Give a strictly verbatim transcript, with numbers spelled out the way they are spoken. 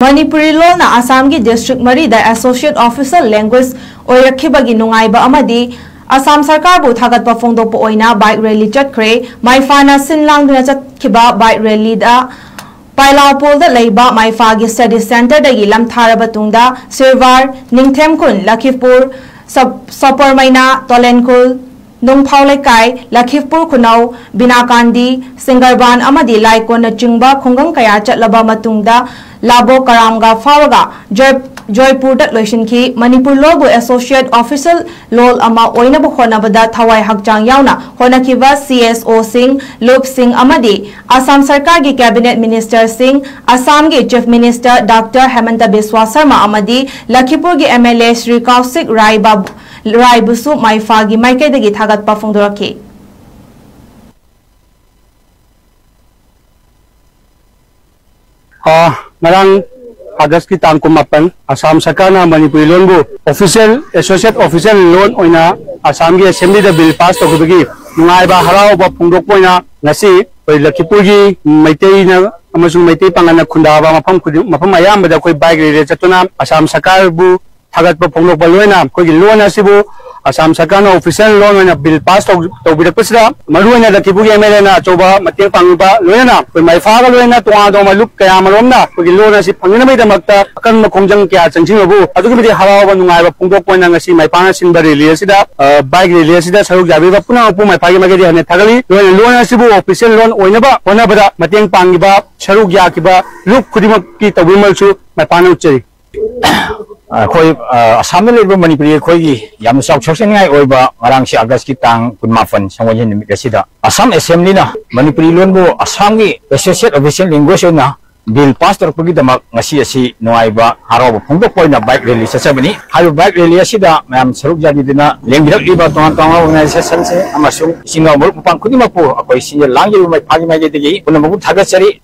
ꯃꯅꯤꯄꯨꯔꯤ ꯂꯣꯜꯅ ꯑꯁꯥꯝꯒꯤ ꯗꯤꯁꯇ꯭ꯔꯤꯛ ꯃꯔꯤꯗ associate official language ꯑꯣꯏꯔꯛꯈꯤꯕꯒꯤ ꯅꯨꯡꯉꯥꯏꯕ ꯑꯃꯗꯤ ꯑꯁꯥꯝ ꯁꯔꯀꯥꯔꯕꯨ ꯊꯥꯒꯠꯄ ꯐꯣꯡꯗꯣꯛꯄ ꯑꯣꯏꯅ ꯕꯥꯏꯛ ꯔꯦꯂꯤ ꯆꯠꯈ꯭ꯔꯦ꯫ ꯃꯥꯏꯐꯥꯅ ꯁꯤꯟ ꯂꯥꯡꯗꯨꯅ ꯆꯠꯈꯤꯕ ꯕꯥꯏꯛ ꯔꯦꯂꯤꯗ ꯄꯥꯏꯂꯥꯎꯄꯣꯜꯗ ꯂꯩꯕ ꯃꯥꯏꯐꯥꯒꯤ ꯁ꯭ꯇꯗꯤ ꯁꯦꯟꯇꯔꯗꯒꯤ ꯂꯝꯊꯥꯔꯕ ꯇꯨꯡꯗ ꯁꯤꯔꯋꯥꯔ, ꯅꯤꯡꯊꯦꯝꯈꯨꯟ, ꯂꯈꯤꯄꯨꯔ, ꯁꯞ-, ꯁꯣꯄꯣꯔꯃꯩꯅꯥ, ꯇꯣꯂꯦꯟꯈꯨꯜ, ꯅꯨꯡꯐꯥꯎ ꯂꯩꯀꯥꯏ, ꯂꯈꯤꯄꯨꯔ ꯈꯨꯅꯧ, ꯕꯤꯅꯥꯀꯥꯟꯗꯤ, ꯁꯤꯡꯒꯔꯕꯥꯟ ꯑꯃꯗꯤ ꯂꯥꯏꯀꯣꯟꯅꯆꯤꯡꯕ ꯈꯨꯡꯒꯪ ꯀꯌꯥ ꯆꯠꯂꯕ ꯃꯇꯨꯡꯗ ꯂꯥꯕꯣ ꯀꯔꯥꯝꯒ ꯐꯥꯎꯔꯒ ꯖꯣꯏ-, ꯖꯣꯏꯄꯨꯔꯗ ꯂꯣꯏꯁꯤꯟꯈꯤ꯫ ꯃꯅꯤꯄꯨꯔ ꯂꯣꯜꯕꯨ ꯑꯦꯁꯣꯁꯤꯌꯦꯠ ꯑꯣꯐꯤꯁꯤꯌꯦꯜ ꯂꯣꯜ ꯑꯃ ꯑꯣꯏꯅꯕ ꯍꯣꯠꯅꯕꯗ ꯊꯋꯥꯏ ꯍꯛꯆꯥꯡ ꯌꯥꯎꯅ ꯍꯣꯠꯅꯈꯤꯕ ꯁꯤ ꯑꯦꯁ ꯑꯣꯁꯤꯡ, ꯂꯨꯞꯁꯤꯡ ꯑꯃꯗꯤ ꯑꯁꯥꯝ ꯁꯔꯀꯥꯔꯒꯤ ꯀꯦꯕꯤꯅꯦꯠ ꯃꯤꯅꯤꯁꯇꯔꯁꯤꯡ, ꯑꯁꯥꯝꯒꯤ ꯆꯤꯐ ꯃꯤꯅꯤꯁꯇꯔ ꯗꯥꯛꯇꯔ ꯍꯦꯃꯟꯇ ꯕꯤꯁ꯭ꯋꯥ ꯁꯔꯃ ꯑꯃꯗꯤ ꯂꯈꯤꯄꯨꯔꯒꯤ ꯑꯦꯝ ꯑꯦꯜ ꯑꯦ ꯁ꯭ꯔꯤ ꯀꯥꯎꯁꯤꯛ ꯔꯥꯏ ꯕꯥꯕꯨ, ꯔꯥꯏꯕꯨꯁꯨ ꯃꯥꯏꯐꯥꯒꯤ ꯃꯥꯏꯀꯩꯗꯒꯤ ꯊꯥꯒꯠꯄ ꯐꯣꯡꯗꯣꯔꯛꯈꯤ꯫ ꯑ, ꯉꯔꯥꯡ ꯑꯥꯒꯁꯀꯤ ꯇꯥꯡ ꯀꯨꯟꯃꯥꯄꯟ, ꯑꯁꯥꯝ ꯁꯔꯀꯥꯔꯅ ꯃꯅꯤꯄꯨꯔꯤ ꯂꯣꯟꯕꯨ ꯑꯣꯐꯤꯁꯤꯌꯦꯜ, ꯑꯦꯁꯣꯁꯤꯌꯦꯠ ꯑꯣꯐꯤꯁꯤꯌꯦꯜ ꯂꯣꯟ ꯑꯣꯏꯅ ꯑꯁꯥꯝꯒꯤ ꯑꯦꯁꯦꯝꯕ꯭ꯂꯤꯗ ꯕꯤꯜ ꯄꯥꯁ ꯇꯧꯈꯤꯕꯒꯤ ꯅꯨꯡꯉꯥꯏꯕ ꯍꯔꯥꯎꯕ ꯐꯣꯡꯗꯣꯛꯄ ꯑꯣꯏꯅ ꯉꯁꯤ ꯑꯩꯈꯣꯏ ꯂꯈꯤꯄꯨꯔꯒꯤ ꯃꯩꯇꯩꯅ ꯑꯃꯁꯨꯡ ꯃꯩꯇꯩ ꯄꯥꯡꯒꯜꯅ ꯈꯨꯟꯗꯥꯕ ꯃꯐꯝ ꯈꯨꯗꯤꯡ, ꯃꯐꯝ ꯑꯌꯥꯝꯕꯗ ꯑꯩꯈꯣꯏ ꯕꯥꯏꯛ ꯔꯦꯂꯤ ꯆꯠꯇꯨꯅ ꯑꯁꯥꯝ ꯁꯔꯀꯥꯔꯕꯨ ꯊꯥꯒꯠꯄ ꯐꯣꯡꯗꯣꯛꯄ ꯂꯣꯏꯅ ꯑꯩꯈꯣꯏꯒꯤ ꯂꯣꯟ ꯑꯁꯤꯕꯨ ꯑꯁꯥꯝ ꯁꯔꯀꯥꯔꯅ ꯑꯣꯐꯤꯁꯤꯌꯦꯜ ꯂꯣꯟ ꯑꯣꯏꯅ ꯕꯤꯜ ꯄꯥꯁ ꯇꯧ-, ꯇꯧꯕꯤꯔꯛꯄꯁꯤꯗ ꯃꯔꯨꯑꯣꯏꯅ ꯂꯈꯤꯄꯨꯔꯒꯤ ꯑꯦꯝ ꯑꯦꯜ ꯑꯦꯅ ꯑꯆꯧꯕ ꯃꯇꯦꯡ ꯄꯥꯡꯕꯤꯕ ꯂꯣꯏꯅꯅ ꯑꯩꯈꯣꯏ ꯃꯥꯏꯐꯥꯒ ꯂꯣꯏꯅꯅ ꯇꯣꯉꯥꯟ ꯇꯣꯉꯥꯟꯕ ꯂꯨꯞ ꯀꯌꯥ ꯑꯃꯔꯣꯝꯅ ꯑꯩꯈꯣꯏꯒꯤ ꯂꯣꯟ ꯑꯁꯤ ꯐꯪꯅꯅꯕꯒꯤꯗꯃꯛꯇ ꯑꯀꯟꯕ ꯈꯣꯡꯖꯪ ꯀꯌꯥ ꯆꯪꯁꯤꯟꯕꯕꯨ ꯑꯗꯨꯛꯀꯤ ꯃꯇꯤꯛ ꯍꯔꯥꯎꯕ ꯅꯨꯡꯉꯥꯏꯕ ꯐꯣꯡꯗꯣꯛꯄ ꯑꯣꯏꯅ ꯉꯁꯤ ꯃꯥꯏꯐꯥꯅ ꯁꯤꯟꯕ ꯔꯦꯂꯤ ꯑꯁꯤꯗ, ꯑ, ꯕꯥꯏꯛ ꯔꯦꯂꯤ ꯑꯁꯤꯗ ꯁꯔꯨꯛ ꯌꯥꯕꯤꯕ ꯄꯨꯝꯅꯃꯛꯄꯨ ꯃꯥꯏꯐꯥꯒꯤ ꯃꯥꯏꯀꯩꯗꯒꯤ ꯍꯟꯅ ꯊꯥꯒꯠꯂꯤ꯫ ꯂꯣꯏꯅ ꯂꯣꯟ ꯑꯁꯤꯕꯨ ꯑꯣꯐꯤꯁꯤꯌꯦꯜ ꯂꯣꯟ ꯑꯣꯏꯅꯕ ꯍꯣꯠꯅꯕꯗ ꯃꯇꯦꯡ ꯄꯥꯡꯈꯤꯕ ꯁꯔꯨꯛ ꯌꯥꯈꯤꯕ ꯂꯨꯞ ꯈꯨꯗꯤꯡꯃꯛꯀꯤ ꯇꯧꯕꯤꯃꯜꯁꯨ ꯃꯥꯏꯐꯥꯅ ꯎꯠꯆꯔꯤ꯫ ꯑꯩꯈꯣꯏ, ꯑ, ꯑꯁꯥꯝꯗ ꯂꯩꯔꯤꯕ ꯃꯅꯤꯄꯨꯔꯤ ꯑꯩꯈꯣꯏꯒꯤ ꯌꯥꯝꯅ ꯆꯥꯎꯊꯣꯛꯆꯅꯤꯡꯉꯥꯏ ꯑꯣꯏꯕ ꯉꯔꯥꯡꯁꯤ ꯑꯥꯒꯁꯀꯤ ꯇꯥꯡ ꯀꯨꯟꯃꯥꯄꯟ ꯁꯒꯣꯜꯁꯦꯟ ꯅꯨꯃꯤꯠ ꯑꯁꯤꯗ ꯑꯁꯥꯝ ꯑꯦꯁꯦꯝꯕ꯭ꯂꯤꯅ ꯃꯅꯤꯄꯨꯔꯤ ꯂꯣꯟꯕꯨ ꯑꯁꯥꯝꯒꯤ ꯑꯦꯁꯣꯁꯤꯌꯦꯠ ꯑꯣꯐꯤꯁꯤꯌꯦꯜ ꯂꯦꯡꯒ꯭ꯋꯦꯖ ꯑꯣꯏꯅ ꯕꯤꯜ ꯄꯥꯁ ꯇꯧꯔꯛꯄꯒꯤꯗꯃꯛ ꯉꯁꯤ ꯑꯁꯤ ꯅꯨꯡꯉꯥꯏꯕ ꯍꯔꯥꯎꯕ ꯐꯣꯡꯗꯣꯛꯄ ꯑꯣꯏꯅ ꯕꯥꯏꯛ ꯔꯦꯂꯤ ꯆꯠꯆꯕꯅꯤ꯫ ꯍꯥꯏꯔꯤꯕ ꯕꯥꯏꯛ ꯔꯦꯂꯤ ꯑꯁꯤꯗ ꯃꯌꯥꯝ ꯁꯔꯨꯛ ꯌꯥꯕꯤꯗꯨꯅ ꯂꯦꯡꯕꯤꯔꯛꯂꯤꯕ ꯇꯣꯉꯥꯟ ꯇꯣꯉꯥꯟꯕ ꯑꯣꯔꯒꯅꯥꯏꯖꯦꯁꯟꯁꯤꯡ ꯑꯃꯁꯨꯡ ꯏꯆꯤꯟ ꯏꯅꯥꯎ ꯃꯔꯨꯞ ꯃꯄꯥꯡ ꯈꯨꯗꯤꯡꯃꯛꯄꯨ ꯑꯩꯈꯣꯏ ꯁꯤꯟꯖ ꯂꯥꯡꯖꯔꯤꯕ ꯃꯥꯏꯐꯥꯒꯤ ꯃꯥꯏꯀꯩꯗꯒꯤ ꯄꯨꯝꯅꯃꯛꯄꯨ ꯊꯥꯒꯠꯆꯔꯤ꯫